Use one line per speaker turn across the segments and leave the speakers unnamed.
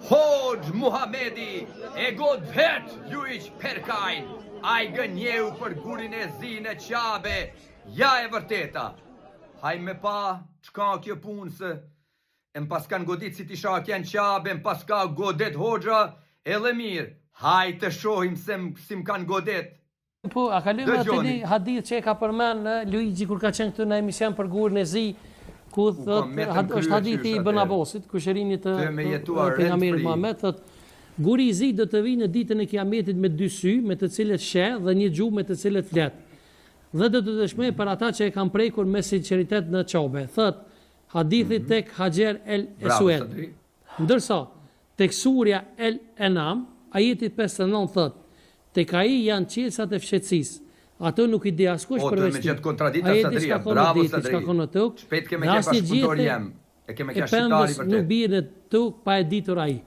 Hoxhë Muhamedi e godet Luigj Perkajn, ai gënjeu për gurin e zi në Qabe, ja e vërteta. Haj me pa çka kjo punë se e m'paskan godit si t'isha atje në Qabe, m'paska godet hoxha edhe mirë. Haj të shohim se si m'kan godet.
Po, a kalojmë atë një hadith që e ka përmend Luigi kur ka qenë këtu në emision për gurin e zi, ku thotë është hadithi i Ibn Abbasit, kushërinit të pejgamberit Muhammed thotë Guri i zi do të vijë në ditën e Kiametit me dy sy, me të cilët sheh dhe një gjuhë me të cilët flet. Dhe do të dëshmojë për ata që e kanë prekur me sinqeritet në Qabe. Thotë hadithi mhm. tek Haxher el Esued. Ndërsa tek surja El Enam, ajeti 59 thotë Tek ai janë çelësat e fshehtësisë. Ato nuk i di askush përveç tij. Ai e di çka ka në det e çka ka në tokë, dhe asnjë gjethe e pemës nuk bie në tokë pa e ditur ai.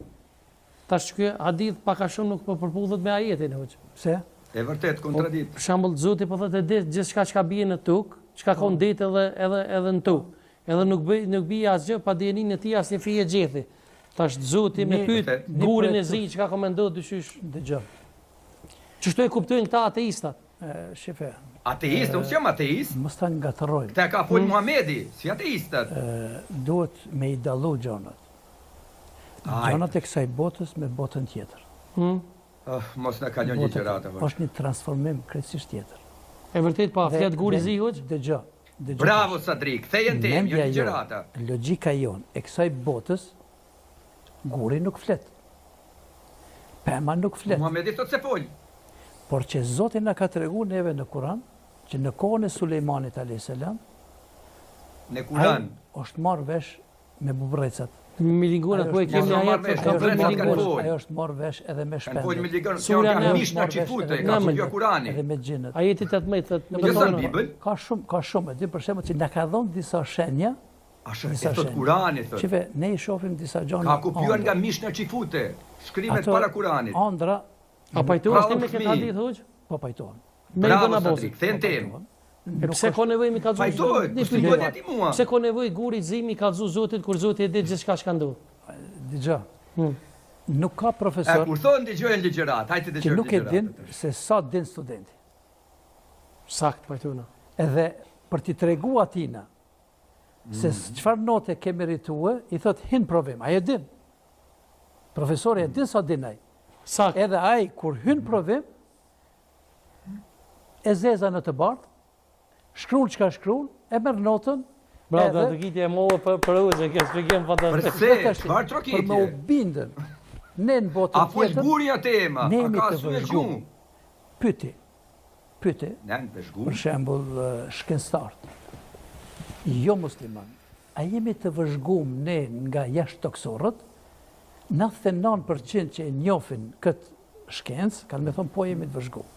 Tash ky hadith pak a shumë nuk po përputhet me ajetin, hoxhë.
Pse?
E vërtetë, kontraditë.
Po, për shembull, Zoti po thotë e di gjithçka çka bie në tokë, çka ka në det edhe edhe edhe në tokë. Edhe nuk bëj nuk bie asgjë pa dijeninë e tij asnjë fije gjethi. Tash Zoti me pyet gurin e zi çka ka me ndodh dyqysh.
Dëgjo.
Qështu e kuptojnë këta ateistat?
Shife.
Ateist, unë s'jam ateist.
Mos ta ngatërrojmë.
Këtë e ka fol Muhamedi, si ateistët.
Duhet me i dallu gjonat. Gjonat e kësaj botës me botën tjetër.
Hmm.
Oh, mos na kalon ligjërata.
Është një transformim krejtësisht tjetër.
E vërtet pa, flet guri i zi hoxhë?
Dëgjo.
Bravo Sadri, ktheje në temë, jo ligjërata.
Logjika jonë e kësaj botës, guri nuk flet. Pema nuk flet.
Muhamedi thotë se fol.
Por që Zoti na ka tregu neve në Kur'an, që në kohën e Sulejmanit alayhis salam,
në Kur'an
është marrë vesh Me bubrrecat.
Milingonat, po e kemi ajet
të ka për milingonat.
Ajo është marrë vesh edhe me shpendët.
Kanë folë milingonat, kjo nga mishna çifute, ka që kjo Kurani.
Edhe me xhinët.
Ajeti 18 thotë.
Kjo sa në Bibël?
Ka shumë, ka shumë, e di për shembull që na ka dhënë disa shenja.
A shë, e thot Kurani, thot.
Shife, ne i shohim disa gjëra.
Ka kopjuar nga mishna çifute, shkrimet para Kuranit.
Andra.
A pajtohesh ti me këtë hadith hoxhë?
Po pajtohem.
Bravo Sadri, kthe në temë.
E pse ka nevojë mi kallzu
Pajtohet, po s'ti bëhet ti
mua. Pse ka nevojë guri i zi mi kallzu Zotit kur Zoti e di gjithçka çka ndodh?
Dëgjo. Hmm. Nuk ka profesor.
E kur thonë dëgjojnë ligjërat, hajde të dëgjojnë
ligjërat. Nuk e din se sa din studenti.
Sakt pajtohna.
Edhe për t'i tregu atina se mm. çfarë note ke meritue, i thot hin provim, ai e din. Profesori e din sa din ai.
Sakt.
Edhe ai kur hyn provim, E zeza në të bardhë, shkruan çka shkruan, e merr notën.
Bravo, edhe... trokitje e madhe për për hoxhë, kjo shpjegim
fantastik. Përse? Çfarë trokitje?
Për me u bindën. Ne në botën
tjetër. A fol guri atë ema? A ka sy e gjuhë?
Pyti. Pyti.
Ne në vëzhgu.
Për shembull, shkencëtarët. Jo musliman. A jemi të vëzhgum ne nga jashtëtokësorët? 99% që e njofin këtë shkencë, kanë me thonë po jemi të vëzhgum.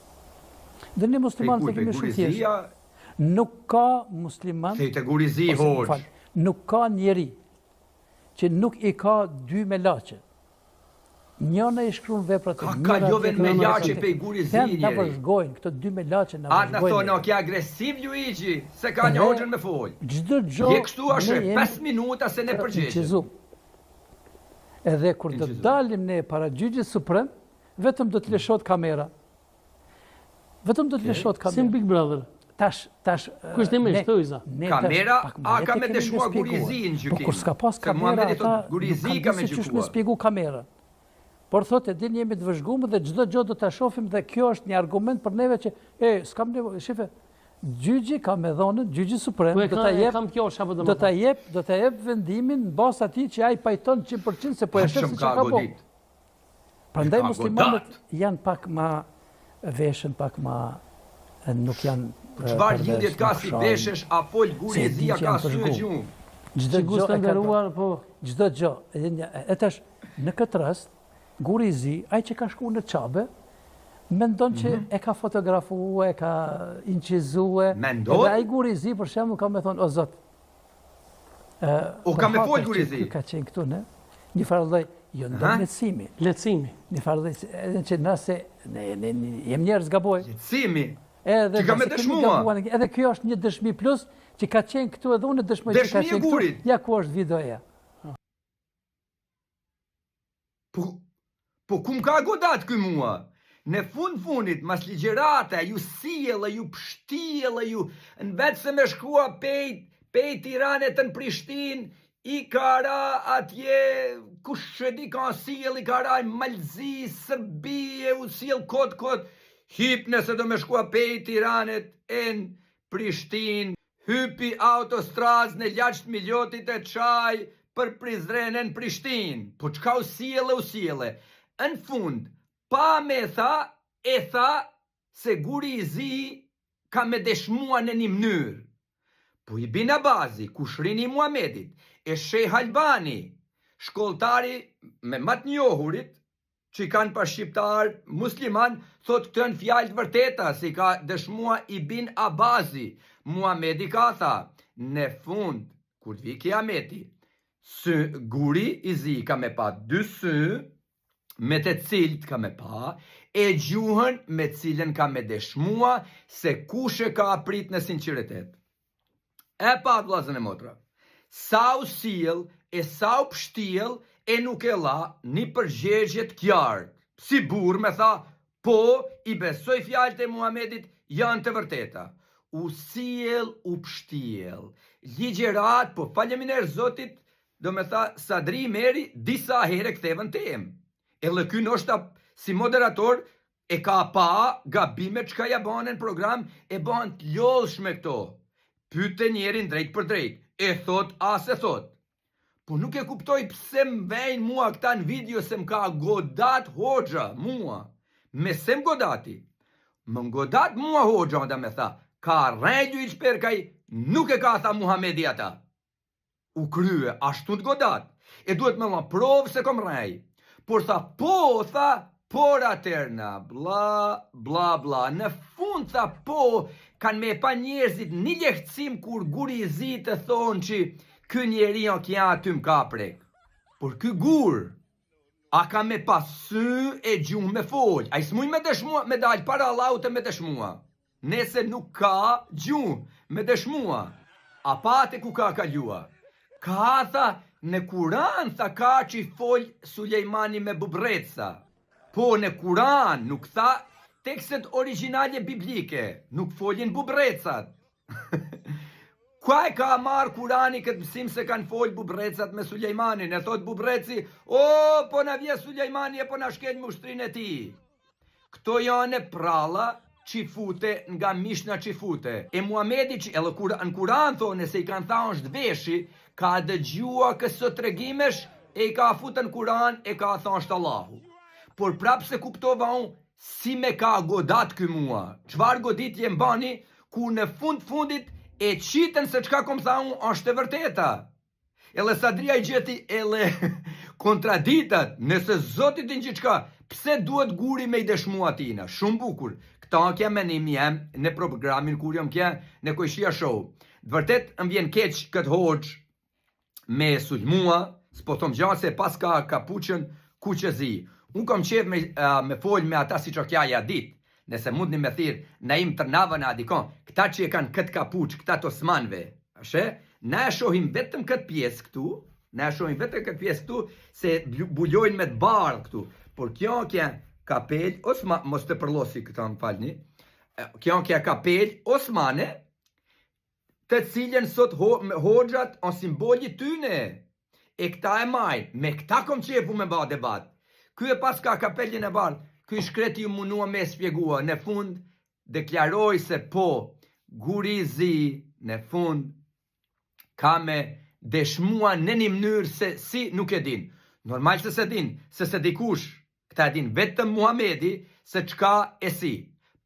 Dhe ne muslimanët e kemi shumë thjesht. Nuk ka musliman...
Te te guri zi, hoxhë.
Nuk ka njeri që nuk i ka dy melaqe. Njëna i shkruan veprat
e mira. Ka kalove në melaqe pe guri zi njeri.
Na vëzhgojnë, këto dy melaqe na vëzhgojnë.
A na thonë, ok, agresiv Luigi, se ka një hoxhën me fol.
Çdo gjë.
Je kështu ashtu, 5 minuta se ne përgjigjem.
Edhe kur do të dalim ne para gjyqit suprem, vetëm do të lëshohet kamera. Vetëm do të lëshohet kamera.
Si në Big Brother.
Tash, tash...
Kushtimisht, thojza.
Kamera, a ka me dëshmua guri zi në gjykim?
Po kur s'ka pas kamera, ata
guri zi ka me
gjykua. me spjegu kamera. Por thotë, e din jemi të vëzhgumë dhe çdo gjë do ta shohim dhe kjo është një argument për neve që, e, s'kam nevojë, shife, Gjyqi ka me dhonë, gjyqi suprem,
po
do ta jep,
do
ta jep, do ta jep vendimin në bazë atij që ai pajton 100% se po e sheh se çka ka bo. Prandaj muslimanët janë pak ma veshën, pak ma nuk janë
po Çfarë lidhje ka si veshesh a fol guri i zi a ka sy e gjuhë?
Çdo gjë
e nderuar, po.
Çdo gjë, e tash në këtë rast Guri i zi, ai që ka shku në Qabe, mendon që mhm. e ka fotografu, e ka inçizue.
Mendon?
Edhe ai guri i zi, për shembull, ka me thonë, o zot,
O ka me fol guri i zi?
Ka qenë këtu, ne? Një farë lloj, jo ndërmjetësimi.
Lehtësimi.
Një farë lloj, edhe që nëse, ne, ne, ne jem njerëz gaboj.
Lehtësimi.
Edhe
që ka me dëshmua.
Edhe kjo është një dëshmi plus, që ka qenë këtu edhe unë dëshmoj që ka qenë këtu. Ja ku është videoja.
Po, po ku më ka godat ky mua? Në fund fundit, mas ligjërata, ju sjell, ju pështjell, ju në vend se me shkua pej, pej Tirane të në Prishtinë, i ka ra atje, kush e di ka sjell, i ka ra në Malzi, Serbi, e u sjell kot kot, hip nëse do me shkua pej Tiranet e në Prishtinë, hypi autostradës në Laç të Miliotit e çaj për Prizren e në Prishtinë. Po çka u sjelle u sjelle. Në fund, pa me tha, e tha se guri i zi ka me deshmua në një mënyrë. Po Ibn Abazi, kushrini i Muhamedit, e Sheh Albani, shkolltari me ma të njohurit, që i kanë pa shqiptar musliman thot këto janë fjalë të vërteta se i ka dëshmua Ibn Abazi Muhamedi ka tha ne fund kur të vi kiameti sy guri i zi ka me pa dy sy me të cilt ka me pa e gjuhën me cilën ka me dëshmua se kush e ka prit në sinqeritet E pa vllazën e motra. Sa u sjell e sa u pështjell e nuk e la ni përgjegje të kjartë. Si burrë me tha, po, i besoj fjalët e Muhamedit janë të vërteta. U sjell, u pështjell. Ligjëratë, po faleminderit Zotit, do me tha Sadri Ymeri disa herë kthevën temë. Edhe ky ndoshta si moderator E ka pa gabimet çka ja banë në program e banë të lodhshme këto. Pyte njerin drejt për drejt, e thot a s'e thot. Po nuk e kuptoj pse më vejnë mua këta në video se më ka godat hoxha mua. Me se më godati. Më godat mua hoxha onda me tha, ka rrejt Luigj Perkaj, nuk e ka tha Muhamedi ata. U krye, ashtu të godat. E duhet me dha provë se kom rrej. Por tha, po, tha, por atëherna, bla, bla, bla. Në fund tha, po, kanë me pa njerëzit një lehtësim kur guri i zi të thonë që ky njeri o kja aty më ka prek. Por ky gur, a ka me pa sy e gjuhë me fol. Ai s'muj me dëshmua, me dal para Allahut e me dëshmua. Nese nuk ka gjuhë me dëshmua. A pate ku ka kalua. Ka tha në Kuran tha ka që fol Sulejmani me bubrreca. Po në Kuran nuk tha tekstet origjinale biblike, nuk folin bubrrecat. Ka e ka marrë Kurani këtë mësim se kanë fol bubrrecat me Sulejmanin, e thot bubrreci, o, po na vje Sulejmani e po na shkel me ushtrinë e tij. Këto jane pralla çifute nga mishna çifute. E Muhamedi që edhe kur në Kuran thonë se i kanë tha është veshi, ka dëgjua këso tregimesh e i ka fut në Kuran e ka tha është Allahu. Por prapë s'e kuptova unë si me ka godat ky mua. Çfarë goditje m'bani ku në fund fundit e qitën se çka kom tha unë është e vërteta. Edhe Sadria i gjeti edhe kontraditat, nëse Zoti din gjithçka, pse duhet guri me i dëshmu atina? Shumë bukur. Këta kja menimi jem në programin kur jom kja në Kojshia Show. Të vërtet më vjen keq këtë hoxhë me sulmua, s'po thom gja se pas ka kapuçën kuq e zi. Unë kam qef me, me fol me ata si që kja ja dit. Nëse mundni me thirr Naim Tërnavën a dikon, këta që e kanë këtë kapuç, këta të osmanëve, a sheh? Na e shohim vetëm këtë pjesë këtu, na e shohim vetëm këtë pjesë këtu se bulojnë me të bardhë këtu. Por kjo kja kapel osman, mos të përlosi këta më falni. Kjo kja kapel osmane, të cilën sot ho, hoxhat o simboli tyne. E këta e majnë, me këta kom qef me ba debat. Ky e pas ka kapelin e bardhë, ky i shkreti u munua me spjegua, në fund deklaroi se po, guri i zi, në fund ka me dëshmua në një mënyrë se si nuk e din. Normal se s'e din, se s'e di kush, Këta e din vetëm Muhamedi se çka e si.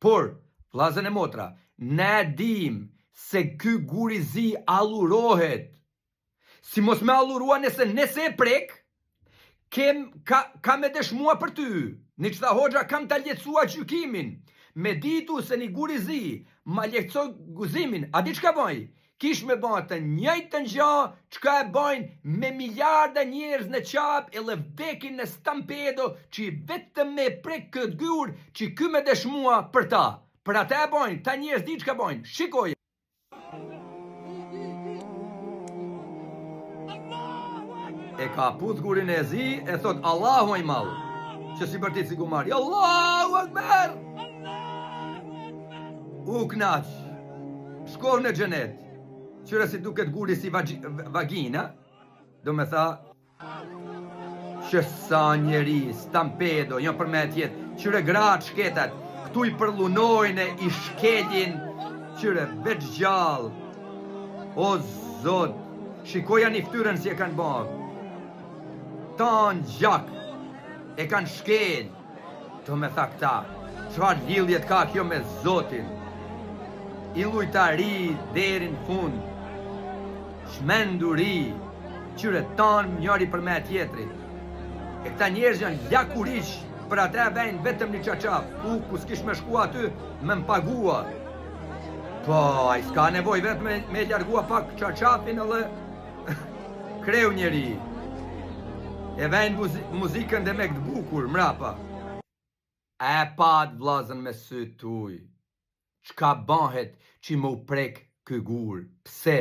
Por, vllazën e motra, ne e dimë se ky gur i zi allurohet. Si mos me allurua nëse nëse e prek, kem ka ka me dëshmua për ty. Një që tha hoxha kam ta lehtësua gjykimin. Me ditu se një gur i zi ma lehtësoi guzimin, a di çka baj? Kish me ba të njëjtën gja çka e bajnë me miliarda njerëz në Qabe edhe vdekin në stampedo që vetëm me prek këtë gur që ky me dëshmua për ta. Për ata e bajnë, kta njerëz di çka bajnë. Shikoje. E ka puth gurin e zi e thot Allahu i madh. Që si bërtit si gumari. Allahu Akbar! U knaq. Shkoftë në xhenet. Qyre si duket guri si vagina, do me tha, Që sa njeri, stampedo, jo për me tjetë, qyre gratë shketat, këtu i përllunojnë, i shkelin, qyre veç gjallë, o zot, shikoja një ftyrën si e kanë ba, tanë gjak, e kanë shkel, Do me tha këta, çfarë lidhjet ka kjo me Zotin? Idhujtari deri në fund. Çmenduri, qyre tanë njëri përme tjetrit. E këta njerëz janë lakuriq, për ata e vejnë vetëm një çarçaf, ku ku s'kish me shku aty, me më pagua. Po, ai s'ka nevoj vetë me, me largua pak çarçafin edhe kreu njeri. E vejnë muzikën dhe me këtë bukur, mrapa. E pat vllazën me sy tuj. Çka bahet që me u prek ky gur? Pse?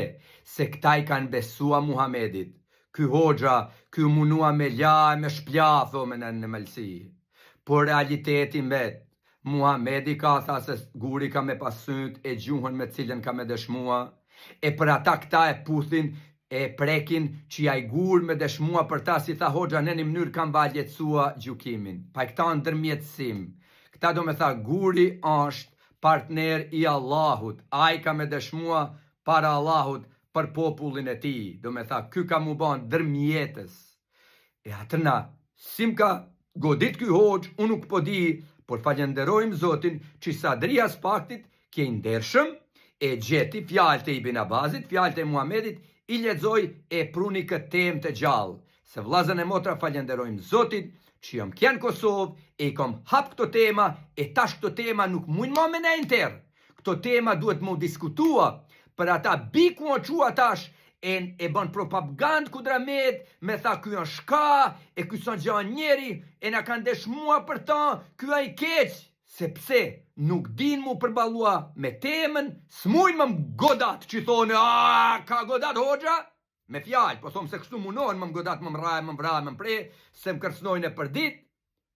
Se këta i kanë besua Muhamedit. Ky hoxha, ky u munua me la e me shpla, thome në në malësi. Por realiteti mbet, Muhamedi ka tha se guri ka me pas sytë e gjuhën me cilën ka me dëshmua, e për ata këta e puthin e prekin që ai gur me dëshmua për ta si tha hoxha në një mënyrë kam va lehtësua gjykimin. Pa këta ndërmjetësim. Këta do me tha guri është partner i Allahut, ai ka me dëshmua para Allahut për popullin e tij, do me tha ky ka mu ba ndërmjetës. E atëna, si m'ka godit ky hoxhë, unë nuk po di, por falënderojmë Zotin që Sadria Spaktit qe i ndershëm, e gjeti fjalët e Ibn Abazit, fjalët e Muhamedit, i lexoi e pruni këtë temë të gjallë. Se vllazën e motra falënderojmë Zotin që jam kja në Kosovë e i kom hap këto tema e tash këto tema nuk mujnë ma me nejt n'terr. Këto tema duhet me u diskutua për ata bi ku o çua tash e e bën propagandë kudra met me tha ky është shka e ky s'o gja njeri e na kanë dëshmua për ta ky a i keq sepse nuk din mu përballua me temën s'mujnë me m'godat që thonë a ka godat hoxha me fjalë po thom se kështu munohen me m'godat me m'rrah me m'vra me m'pre se m'kërcënojnë për ditë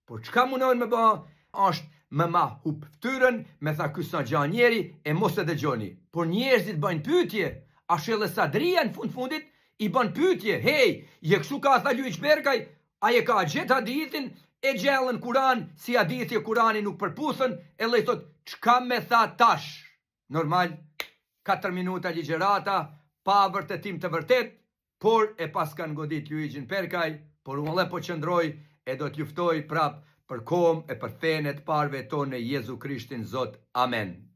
Por çka munohen me ba, është me ma hup ftyrën, me tha ky s'a gja njeri, e mos e dëgjoni. Por njerëzit bëjnë pyetje, ashtu edhe Sadria në fund fundit i bën pyetje, hej, je kështu ka tha Luigj Berkaj, ai e ka gjet hadithin, e gjellën Kuran, si hadithi e Kurani nuk përputhen, edhe i thot, çka me tha tash? Normal, 4 minuta ligjërata, pa vërtetim të vërtet, Por e paskan godit Luigjin Perkaj, por unë po qëndroj e do të luftoj prap për kom e për fenë e të parëve tonë në Jezu Krishtin Zot. Amen.